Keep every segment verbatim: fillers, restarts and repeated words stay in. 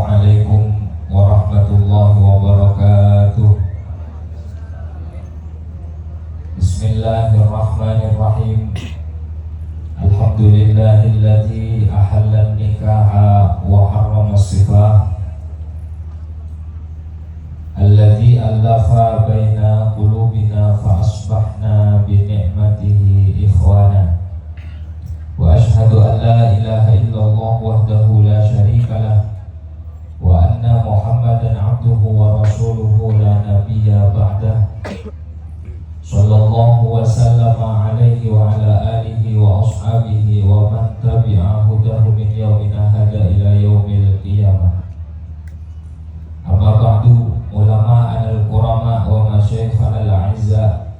Assalamualaikum warahmatullahi wabarakatuh. Bismillahirrahmanirrahim. Alhamdulillahilladzi ahallan nikaha wa harramas sifah. Alladzi allafa baina qulubina fa asbahna bi ni'matihi ikhwana. Wa asyhadu an la ilaha illallah wahdahu la syarika lah. Wa anna Muhammadan abduhu wa rasuluhu la nabiyya ba'dah. Sallallahu wa sallama alaihi wa ala alihi wa ashabihi wa man tabi'a hudahu min yaumina hadha ila yaumil qiyamah. Amma ba'du, ulama'anal kurama wa masyayikhanal a'izza,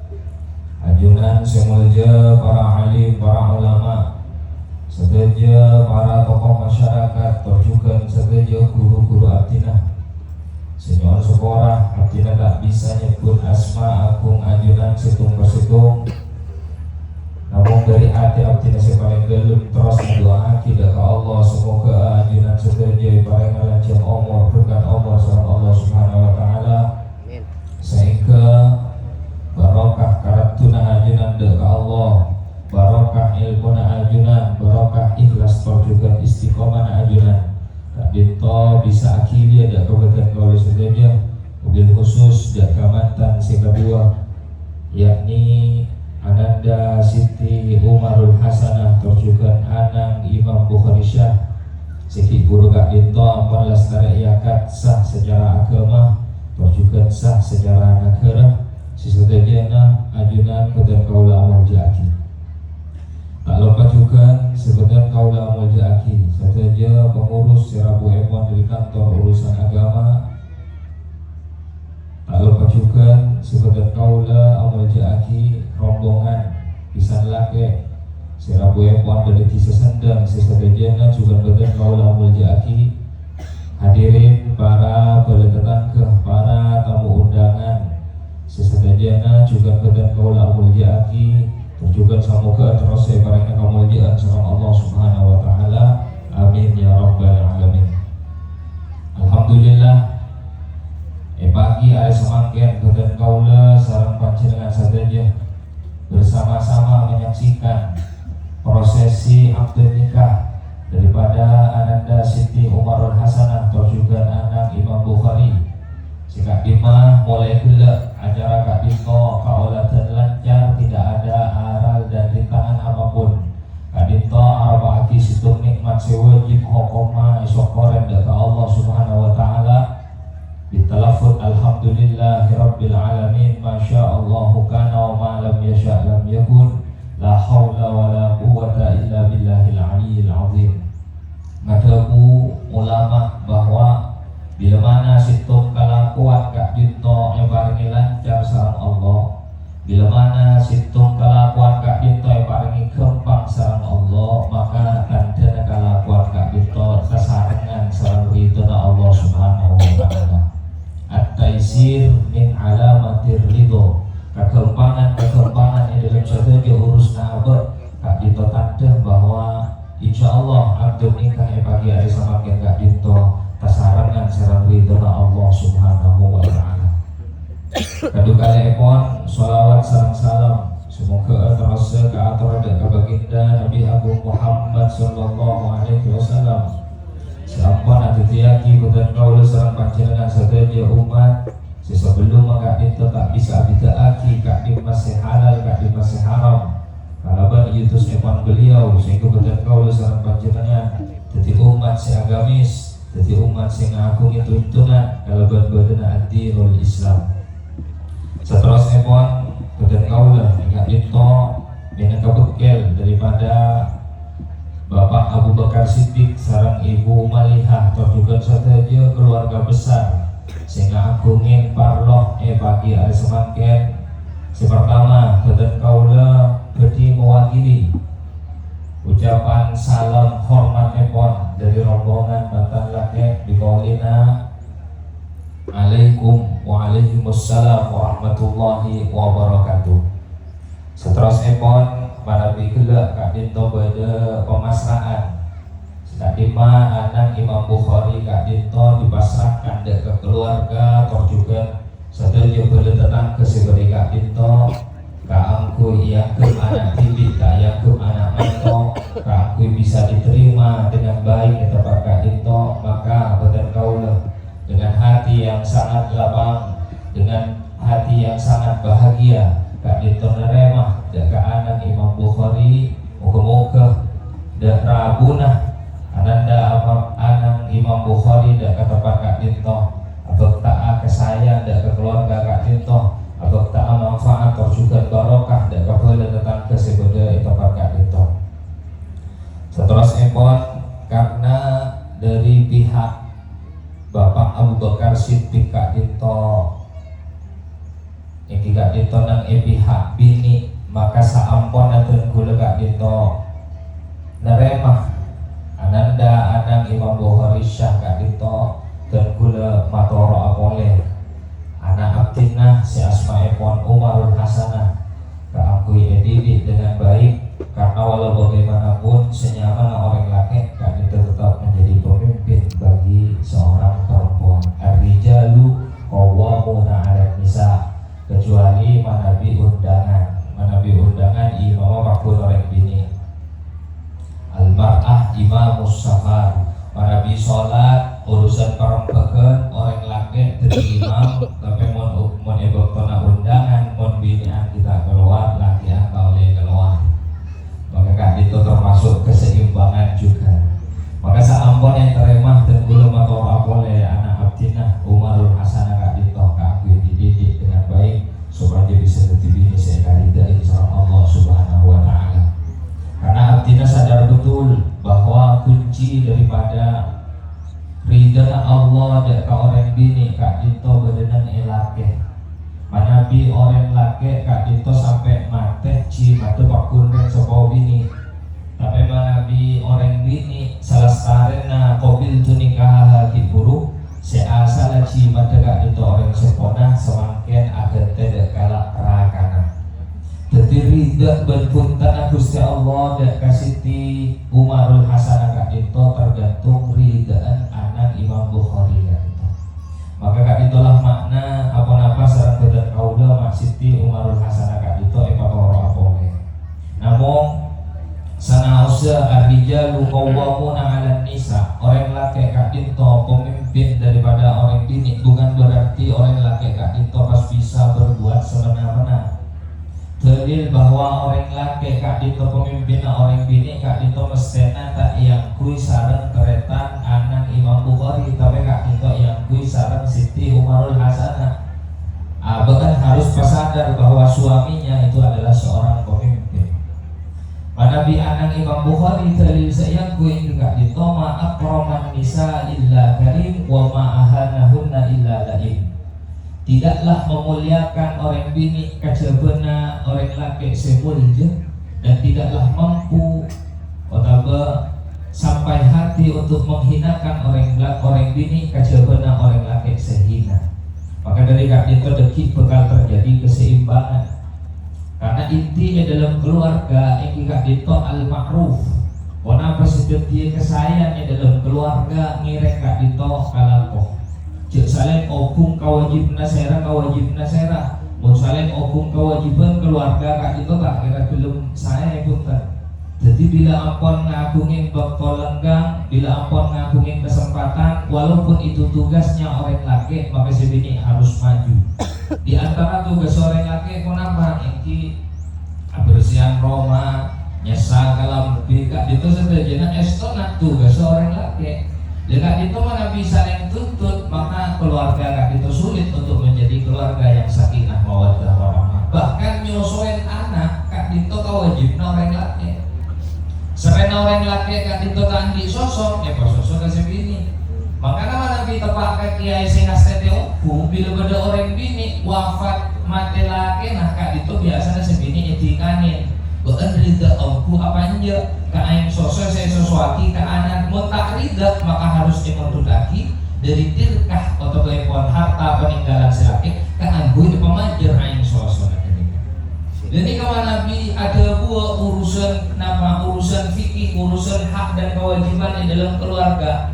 ajunan sè molja, para alim, para ulama, sadhâjâ para tokoh masyarakat, tor jhughân sadhâjâ ru-ghuru abdhina. Sè nyo'on sapora, abdhina ta' bisa nyebbhut asma aghung ajunan sèttong per sèttong. Namong dhâri atè abdhina sè palèng ghâllu terros adu'aaghi dâ' ka Allah, samoghâ ajunan sadhâjâ èparèngana lanjhâng omor, berkat omor sareng Allah Subhanahu wa Ta'ala, saèngghâ barokah karaddhuna ajunan dâ' ka Allah, barokah èlmona ajunan, barokah ikhlas tor jhughân istiqomana ajunan. Ka'dinto bisa aghili dâ' ka bhâdhân kaulâ sadhâjâ, mobil khusus dâ' ka mantan sè kaduwâ, yakni Ananda Siti Umarul Hasanah tor jhughân Anang Imam Bukhari Syah, sè ghi' bhuru ka'dinto ampon lastarè èakad sah sacara aghâma tor jhughân sah sacara naghârâ, sè sadhâjâna ajunan bhâdhân kaulâ amolja'aghi. Ta' loppa jhughân sè bhâdhân kaulâ amolja'aghi sadhâjâ pangurus sè rabuèpon dâri kantor urusan agama. Ta' loppa jhughân sè bhâdhân kaulâ amolja'aghi rombongan bhisan lakè' sè rabuèpon dâri dhisa Sendang sè sadhâjâna jhughân bhâdhân kaulâ amolja'aghi. Hadirin para bhâlâ tatangghâ, para tamu undangan sè sadhâjâna jhughân bhâdhân kaulâ amolja'aghi, tor jhughân samoghâ terros èparèngana kamolja'an sareng Allah Subhanahu wa Ta'ala. Amin ya rabbal alamin. Alhamdulillah, è pagi arè samangkèn bhâdhân kaulâ sareng panjhennengngan sadhâjâ bersama-sama menyaksikan prosesi akad nikah daripada Ananda Siti Umarul Hasanah tor jhughân Anang Imam Bukhari. Sè ka'dimma molaè ghellâ' acara ka'dinto kaoladhân lancar, tidak ada aral dan rintangan apapun. Ka'dinto arapa'aghi sèttong nè'mat sè wajib hokomma èsokkorè dâ' ka Allah Subhanahu wa Ta'ala. Bitalaffuz, "Alhamdulillahirabbil alamin, ma syaa Allahu kana wa ma lam yasya' lam yakun, la haula wa la quwwata illa billahil aliyyil azim." Ngadhâbu ulama bahwa bilamana sèttong kalakowan ka'dinto èparèngè lancar sareng Allah, bilamana sèttong kalakowan ka'dinto èparèngè ghâmpang sareng Allah, maka tandhâna kalakowan ka'dinto tasarengngan sareng ridhona Allah Subhanahu wa Ta'ala. At-taisir min alamatir ridho. Kaghâmpangan-kaghâmpangan è dâlem sadhâjâ urusanna abâ' ka'dinto tandhâ bahwa insyaallah akad nikah è pagi arè samangkèn ka'dinto tasarengngan sareng ridhona Allah Subhanahu wa Ta'ala. Kadhu kalèèpon, shalawat sareng salam samoghâ terrosa kaator dâ' ka Baginda Nabi Agung Muhammad sallallahu alaihi wasallam, sè ampon adhâddhiyâghi bhâdhân kaulâ sareng panjhennengngan sadhâjâ ommat sè sabellunna ka'dinto ta' bisa abhidhâ'aghi ka'dimma sè halal, ka'dimma sè haram. Kalabân èutusèpon beliau, sehingga bhâdhân kaulâ sareng panjhennengngan dhâddhi ommat sè agamis, dhâddhi ommat sè ngaghungè tuntunan kalabân bhâdhânna ad-dinul Islam. Saterrossèpon, bhâdhân kaulâ ka'dinto mènangka bengkel daripada Bapak Abu Bakar Siddiq sareng Ibu Malihah, tor jhughân sadhâjâ keluarga besar sè ngaghungè parlo è pagi arè samangkèn. Sè partama, bhâdhân kaulâ bhâdhi mewakili ucapan salam hormatèpon dâri rombongan mantan lakè' bi qaulina, "Alaikum wa alaihimussalam warahmatullahi wabarakatuh." Saterrossèpon, manabi ghellâ' ka'dinto bâdâ pamasra'an. Sè ka'dimma Anang Imam Bukhari ka'dinto keluarga, tor jhughân sadhâjâ bhâlâ tatangghâ sè bâdâ è ka'dinto, kaangghuy èanggep ana' dhibi', ta' èanggep ana' mènto, kaangghuy bisa diterima dengan baik è tempat ka'dinto, maka bhâdhân kaulâ dengan hati yang sangat lapang, dengan hati yang sangat bahagia, ka'dinto narèma dâ' ka ana'na Imam Bukhari, moghâ-moghâ dâ' rabuna ana'na apa-, ana'na Imam Bukhari dâ' ka tempat ka'dinto abhâkta'a kasajân dâ' ka keluarga ka'dinto, abhâkta'a manfaat tor jhughân barokah dâ' ka bhâlâ tatangghâ sè bâdâ è tempat ka'dinto. Saterrossèpon, karena dari pihak Bapak Abu Bakar Siddiq ka'dinto, èngghi ka'dinto nèng è pihak binè', maka saamponna dân kaulâ ka'dinto narèma ana'na ana'na Imam Bukhari Syah ka'dinto, dân kaulâ matoro'a polè ana' abdhina sè asmaèpon Umarul Hasanah kaangghuy èdidik dengan baik, karena walau bagaimanapun sè nyamana orèng lakè' ka'dinto tetap menjadi pemimpin bagi seorang perempuan. Ar-rijalu qawwamuna 'alan nisa, kecuali manabi undangan. Manabi undangan imamma paggun orèng binè'. Al-mar'ah imamus safar. Manabi sholat, urusan parembhâghân, orèng lakè' dhâddhi imam, tapè mon, mon è bâktona undangan, mon binè'an ghi' ta' kalowar, lakè'an ta' ollè kalowar. Maka ka'dinto termasuk keseimbangan juga. Maka saampon ètarèma dân kaulâ matoro'a polè ana' abdhina Umarul Hasanah ka'dinto kaangghuy dididik dengan baik, sopajâ bisa dhâddhi binè' sè èkaridhâi sareng Allah Subhanahu wa Ta'ala. Karena abdhina sadar betul bahwa kunci daripada ridhâna Allah dâ' ka orèng binè' ka'dinto bâdâna è lakè'. Manabi orèng lakè' ka'dinto sampè' matè, jimaddhâ paggun rèng sapowa binè'. Tapè manabi orèng binè' salastarèna qabiltu nikahaha ghi' bhuru, sè asalla jimaddhâ ka'dinto orèng sepona samangkèn aghântè dâ' kala rakana. Dhâddhi ridha bân bhuntenna Ghustè Allah dâ' ka Siti Umarul Hasanah ka'dinto tergantung ridhâ'ân ana'na Imam Bukhari ka'dinto. Maka ka'dinto la ma'na pa-ponapa sareng bhâdhân kaulâ ma' Siti Umarul Hasanah ka'dinto èpatoro'a polè. Namong, sanaossa ar-rijalu qawwamuna 'alan nisa, orèng lakè' ka'dinto pemimpin daripada orèng binè', bukan berarti orèng lakè' ka'dinto pas bisa berbuat semena-mena. Dalil bahwa orèng lakè' ka'dinto pemimpinna orèng binè' ka'dinto mestèna ta' èangghuy sareng tarètan ana'na Imam Bukhari, tapè ka'dinto èangghuy sareng Siti Umarul Hasanah. Ah, bahkan harus pasadar bahwa suaminya itu adalah seorang pemimpin. Manabi ana'na Imam Bukhari dalil sè èangghuy ka'dinto, "Ma akraman nisa illa karim, wa ma ahanahunna illa la'im." Tidaklah memuliakan orèng binè' kajhâbhânna orèng lakè' sè molja, dan tidaklah mampu otabâ sampai hati untuk menghinakan orèng la-, orèng binè' kajhâbhânna orèng lakè' sè hina. Maka dâri ka'dinto dhâggi' bakal terjadi keseimbangan. Karena inti è dâlem keluarga èngghi ka'dinto al-ma'ruf. Ponapa sè dhâddhiyâ kasaèyan è dâlem keluarga ngèrèng ka'dinto kalako. Jhâ' salèng oghung kawâjibhânna sèra, kawâjibhânna sèra. Mon salèng oghung kawâjibhân keluarga ka'dinto ta' kèra ghellem saè, bhunten. Dhâddhi, bilâ ampon ngaghungè bâkto lenggang, bilâ ampon ngaghungè kasempatan, walaupun itu tugasnya orèng lakè', maka sè binè' harus maju. Di antara tugas orèng lakè' ponapa? Èngghi abersihan roma, nyassa kalambhi, ka'dinto sadhâjâna èstona tugas orèng lakè'. Lha ka'dinto manabi salèng tuntut, maka keluarga ka'dinto sulit untuk menjadi keluarga yang sakinah mawaddah warahmah. Bahkan nyosoè ana' ka'dinto kawâjibhânna orèng lakè'. Sarrèna orèng lakè' ka'dinto ta' andi' soso, èpasoso ka sè binè'. Mangkana manabi teppa' ka kèyaè sè ngastètè ongghu, bilâ bâdâ orèng binè' wafat matè lakèna, ka'dinto biyasana sè binè' èdikanè. Bâ'ân ridha ongghu apa enjâ'? Ka aèng soso sè èsosoaghi ka ana', mon ta' ridha, maka harus èmonduttaghi dâri tirkah otabâèpon harta panènggalan sè lakè' kaangghuy èpamanjâr aèng sosona ghânèka. Ghânèka manabi adhâbuwâ urusan napa, urusan fikih, urusan hak dan kewajiban è dâlem keluarga.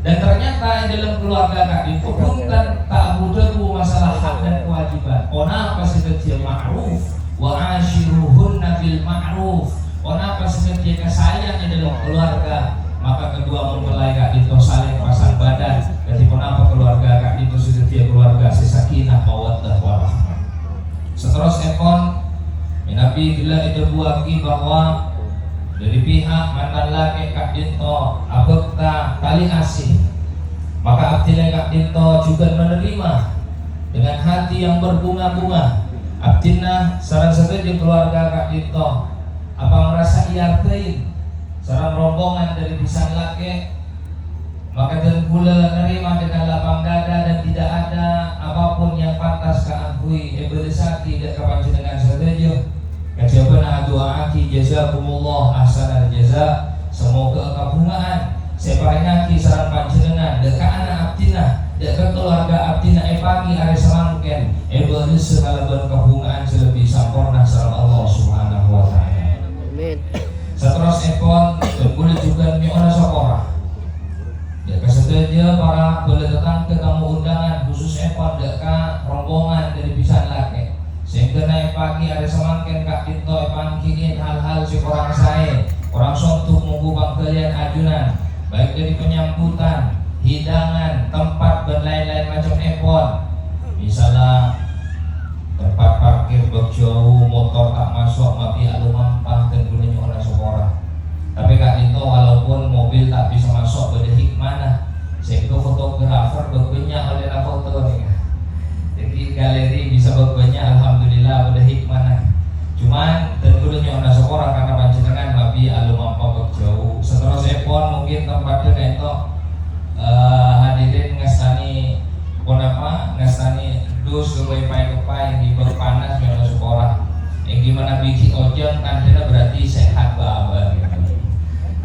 Dan ternyata è dâlem keluarga ka'dinto bhunten ta' bu-dhâbu masalah hak dan kewajiban. Ponapa sè dhâddhiyâ ma'ruf, "Wa asyiruhunna bil ma'ruf." Ponapa sè dhâddhiyâ kasayang è dâlem keluarga, maka kedua mempelai ka'dinto saling pasang badan. Dhâddhi ponapa keluarga ka'dinto sè dhâddhiyâ keluarga sè sakinah, mawaddah, warahmah. Saterrossèpon, manabi ghellâ' èdhâbuwaghi bahwa dhâri pihak mantan lakè' ka'dinto abhâkta tali asih, maka abdhina ka'dinto jhughân menerima dengan hati yang berbunga-bunga. Abdhina sareng sadhâjâ keluarga ka'dinto apa ngrasa èarghâi sareng rombongan dhâri bhisan lakè', maka dhân kaulâ narèma dengan lapang dada dan tidak ada apapun yang pantas kaangghuy èbâlessaghi dhâ' ka panjhennengngan sadhâjâ. Kajhâbhâna adu'aaghi, "Jazakumullah ahsanal jaza." Samoghâ kabhungaan sè èparèngngaghi sareng panjhennengngan dhâ' ka ana' abdhina, dhâ' ka keluarga abdhina èpanggi arè samangkèn, èbâlessa kalabân kabhungaan sè lebbi samporna sareng Allah Subhanahu wa Ta'ala. Amin. Saterrossèpon, dhân kaulâ jhughân nyo'ona saporah dhâ' ka sadhâjâ para bhâlâ tatangghâ tamu undangan, khusussèpon dhâ' ka rombongan dhâri bhisan lakè'. Sèngghâna èpanggi arè samangkèn ka'dinto èpangghi'in hal-hal sè korang saè, korang sonduk mongghu pangghâliyân ajunan, baik dhâri panyambutan, hidangan, tempat, bân laèn-laèn macemmèpon. Misalla, tempat parkir bâk jhâu, motor ta' maso', mabi alomampa, dhân kaulâ nyo'ona saporah. Tapè ka'dinto, walaupun mobil ta' bisa maso', bâdâ hikmana. Sèngko fotografer bâk bânnya' ollèna foto nèka. Dhâddhi galeri bisa bâk bânnya', alhamdulillah, bâdâ hikmana. Cuman, dhân kaulâ nyo'ona saporah karna panjhennengngan mabi alomampa bâk jhâu. Saterrossèpon, mungkin tempat dhâ' ka'dinto, eh, hadirin ngastanè Ponapa ngastanè dus ghâbây paè-kèpaè, ghi' bâk panas mèlo saporah. Èngghi manabi ghi' ojhân tandhâna berarti sehat bâbâ.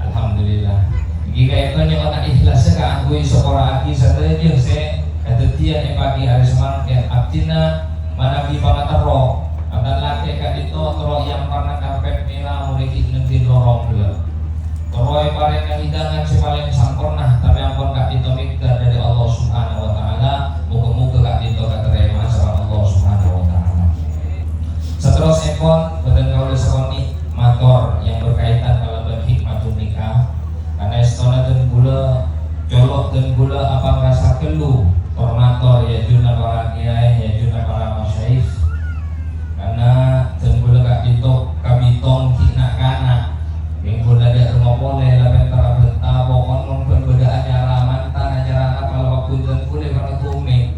Alhamdulillah. Èngghi ka'dinto nyo'ona ihlassa kaangghuy sapora'aghi sadhâjâ sè kadhâddhiyân è pagi arè samangkèn. Abdhina manabi pangaterro, mantan lakè' ka'dinto terro èamparana karpèt mèra, mon ghi' nèng lorong ghellâ'. Terro èparèngana hidangan sè palèng samporna, tapè ampon ka'dinto mèghâr dhâri Allah Subhanahu wa Ta'ala. Moghâ-moghâ ka'dinto katarèma sareng Allah Subhanahu wa Ta'ala. Saterrossèpon, bhâdhân kaulâ sakonè' mator yang berkaitan kalabân hikmatun nikah. Karna èstona dhân kaulâ, colo' dhân kaulâ apangrasa ghâllu, tor mator, yâ, jhuna para kèyaè, yâ, jhuna para masyayikh. Karna dhân kaulâ ka'dinto kabitong ghi' na'-kana'. Dhân kaulâ dâ' remma polè la pènter abhânta, pokon mon bân bâdâ acara mantan, acara napa la pabhunten kaulâ para tomè.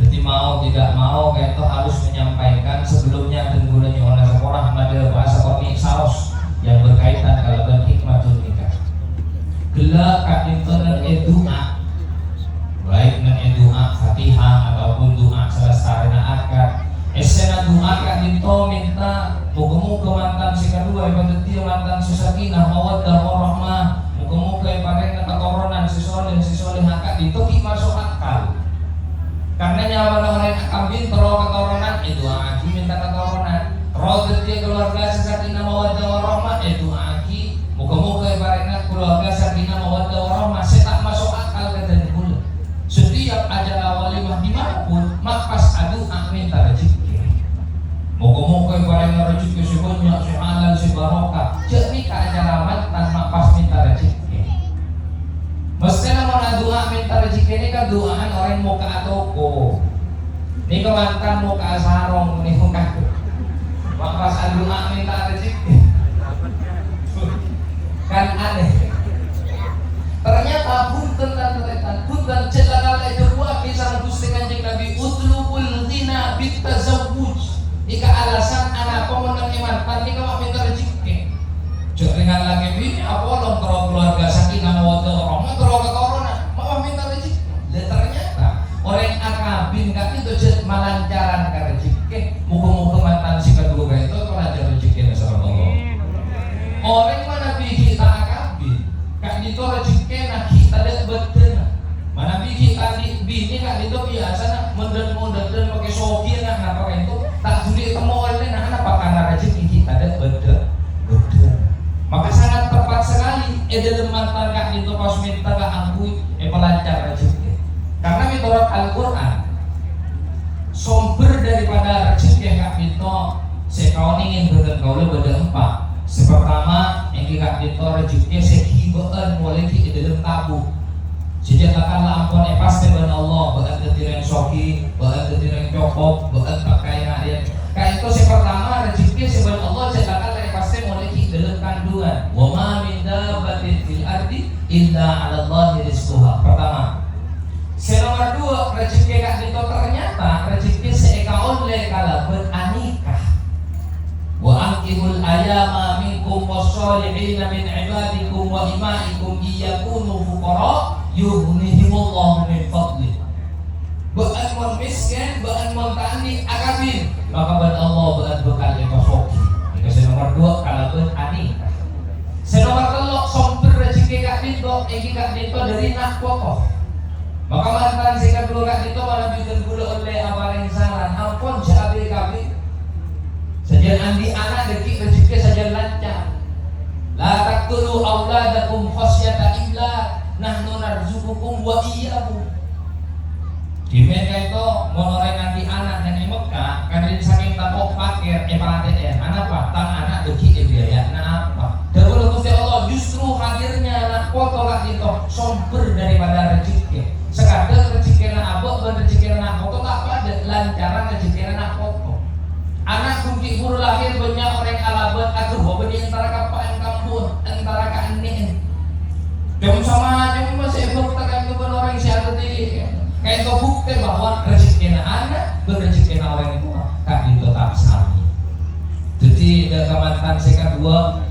Dhâddhi mau tidak mau ka'dinto harus menyampaikan sebelumnya, dhân kaulâ nyo'ona saporah madhâpa'a sakonè' saos yang berkaitan kalabân hikmatun nikah. Ghellâ' ka'dinto nèng è du'a. Baik nèng è du'a Fatihah ataupun du'a salastarèna akad. Èssèna du'a ka'dinto mènta moghâ-moghâ mantan sè kaduwâ èpadhâddhiyâ mantan sè sakinah, mawaddah, warahmah. Moghâ-moghâ èparèngana katoronan sè soleh, sè solehah, ka'dinto ghi' maso' akal. Karna nyamana orèng akabin terro katoronan, èdu'aaghi mènta katoronan. Terro dhâddhiyâ keluarga sè sakinah, mawaddah, warahmah, èdu'aaghi. Moghâ-moghâ èparèngana keluarga sakinah, mawaddah, warahmah sè ta' maso' akal ka dhân kaulâ. Setiap acara walimah di mana pun, ma' pas adu'a mènta rejhekkè. Moghâ-moghâ èparèngana rejhekkè sè bânnya', sè halal, sè barokah. Jhâ' nèka acara mantan ma' pas mènta rejhekkè. Mestèna mon adu'a mènta rejhekkè nèka du'aan orèng moka'a toko. Nèka mantan moka'a sarong, nèka moka'a. Ma' pas adu'a mènta rejhekkè. Kan aneh. Ternyata bhunten, tan-tarètan, bhunten, jhâ' la kala èdhâbuwâghi sareng Ghustè Kanjeng Nabi, "Utlubul ghina bit tazawwuj." Nèka alasan anapa mon nèng è mantan nèka ma' mènta rejhekkè. Jhâ' rèng lakè binè apolong terro keluarga sakinah mawaddah warahmah, terro katoronan, ma' mènta rejhekkè. Lah ternyata orèng akabin ka'dinto jhâ' malancaran ka rejhekkè. Moghâ-moghâ mantan sè kaduwâ ka'dinto malancar rejhekkèna sareng Allah. Orèng manabi ghi' ta' akabin, ka'dinto rejhekkèna ghi' tadâ' bâddhâna. Manabi ghi' ta' andi' binè ka'dinto biyasana mondhâr-mondhâr dhân makè soghi na'-napa ka'dinto, ta' dhuli ètemmo ollèna, anapa karna rejhekkè ghi' tadâ' bâddhâ-, bâddhâna. Maka sangat tepat sekali, è dâlem mantan ka'dinto pas mènta kaangghuy èpala- Surat Al-Qur'an, somber daripada rejhekkè ka'dinto sè kaonèngè bhâdhân kaulâ bâdâ empa'. Sè partama, èngghi ka'dinto rejhekkè sè ghibâ'ân molaè ghi' è dâlem tabu'. Sè jhâ' la ampon èpastè bân Allah, bâ'ân dhâddhi rèng soghi, bâ'ân dhâddhi rèng cokop, bâ'ân ta' kaènga'è. Ka'dinto sè partama, rejhekkè sè bân Allah jhâ' la èpastè molaè ghi' è dâlem kandungan. "Wa ma min dabbatin fil ardi illa 'alallahi rizquha." Partama. Sè nomer duwâ', rejhekkè ka'dinto ternyata rejhekkè sè èkaollè kalabân anikah. "Wa ankihul ayama minkum was-solihina min ibadikum wa ima'ikum in yakunu fuqara yughnihimullahu min fadlih." Bâ'ân mon mèskèn, bâ'ân mon ta' andi' akabin, maka bân Allah bâ'ân bhâkal èpasoghi. Nèka sè nomer duwâ' kalabân anikah. Sè nomer tello', somber rejhekkè ka'dinto, èngghi ka'dinto dâri na' poto. Maka mantan sè kaduwâ ka'dinto manabi dân kaulâ ollè aparèng saran, ampon jhâ' abe-kabe. Sajân andi' ana' dhâggi' rejhekkè sajân lancar. "La taqtulu auladakum khasyata imlaq, nahnu narzuqukum wa iyyahum." Dhimèn ka'dinto, mon orèng andi' ana' neng è Mekkah, kadhâng sakèng tako' pakèr èpatè'è. Anapa? Tang ana' dhâggi' èbiaya'ana apa? Dhâbuna Ghustè Allah, justru hadirnya na' poto ka'dinto somber daripada rejhekkè. Sakadhâng rejhekkèna abâ' bân rejhekkèna na' poto ta' padâ, lancaran rejhekkèna na' poto. Ana' ghun ghi' bhuru lahèr, bânnya' orèng alabân, aduh, bânnè entara ka eppa'en kampung, entara ka enne'en. Cem-, samacemma sè èbhâkta ka'dinto bân orèng sè adâddhi. Ka'dinto buktè bahwa rejhekkèna ana' bân rejhekkèna orèng towa ka'dinto ta' sami. Dhâddhi, dâ' ka mantan sè kaduwâ,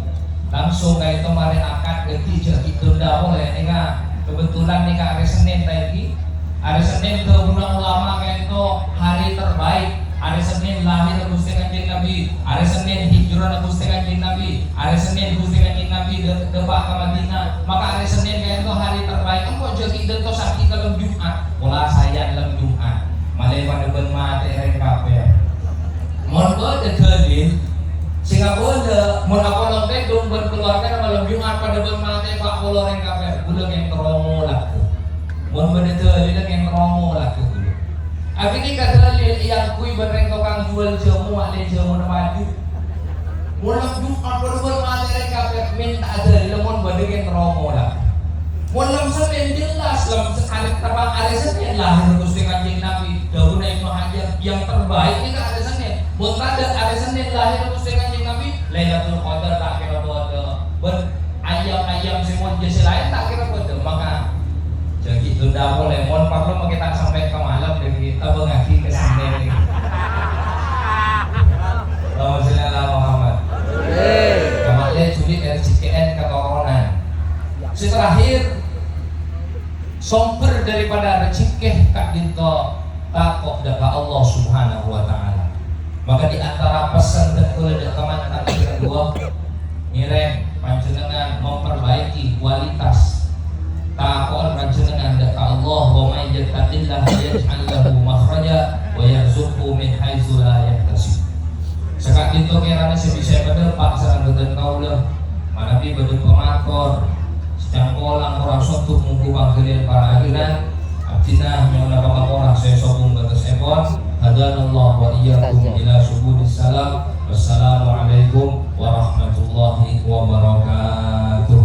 langsung ka'dinto marè akad dhâddhi jhâ' ghi' tunda polè, nèka. Kebetulan nèka arè Sennèn ta' èngghi. Arè Sennèn dhâbuna ulama ka'dinto hari terbaik. Arè Sennèn lahèr Ghustè Kanjeng Nabi. Arè Sennèn hijrana Ghustè Kanjeng Nabi. Arè Sennèn Ghustè Kanjeng Nabi dâ-, dâpa' ka Madinah. Maka arè Sennèn ka'dinto hari terbaik. Engko' jhâ' ghi' dântosaghi ka lem Jum'at. Pola sayan lem Jum'at. Malè padâ bân matè rèng kafir. Mon bâdâ dalil, sè ngabâlâ, mon apolong tèdung bân kalowargana malem Jum'at padâ bân matè pa' polo rèng kafir, ghulâ kèng terro molak. Mon bâdâ dalil, kèng terro molak ghulâ. Abinè ka dalil èangghuy bân rèng tokang juwâl jhâmo, alè jhâmona paju. Mon lem Jum'at padâ bân matè rèng kafir, mènta'a dalil mon bâdâ kèng terro molak. Mon lem Sennèn jelas, lem se-, arè, apa, arè Sennèn lahèr Ghustè Kanjeng Nabi. Dhâbuna Ibnu Hajar, yang terbaik nèka arè Sennèn. Mon tadâ' arè Sennèn lahèr Ghustè Kanjeng Nabi, Lailatul Qadar ta' kèra bâdâ. Bân ayyam-ayyam sè molja sè laèn ta' kèra bâdâ. Maka, jhâ' ghi' tunda polè. Mon parlo makè ta' sampè' ka malem, dhâggi' tabângaghi ka Sennèn nèka. Allahumma sholli ala Muhammad. Amin. Kamalè juli R J K N katoronan. Sè terakhir, somber daripada rejhekkè ka'dinto tako' dâ' ka Allah Subhanahu wa Ta'ala. Maka di antara pesan dâ' kaulâ dâ' ka mantan sè kaduwâ, ngèrèng panjhennengngan memperbaiki kualitas tako'na panjhennengngan dâ' ka Allah, "Wa may yattaqillaha yaj'al lahu makhraja wa yarzuqhu min haitsu la yahtasib." Saka'dinto kèrana sè bisa èpadâpa' sareng bhâdhân kaulâ, manabi bâdâ pamator, sè cangkolang korang sodhu mongghu pangghâliyân para ajunan, abdhina nyo'ona pangapora sè sobung bâtessèpon. Hadanallahu wa iyyakum ila subulis salam. Wassalamualaikum warahmatullahi wabarakatuh.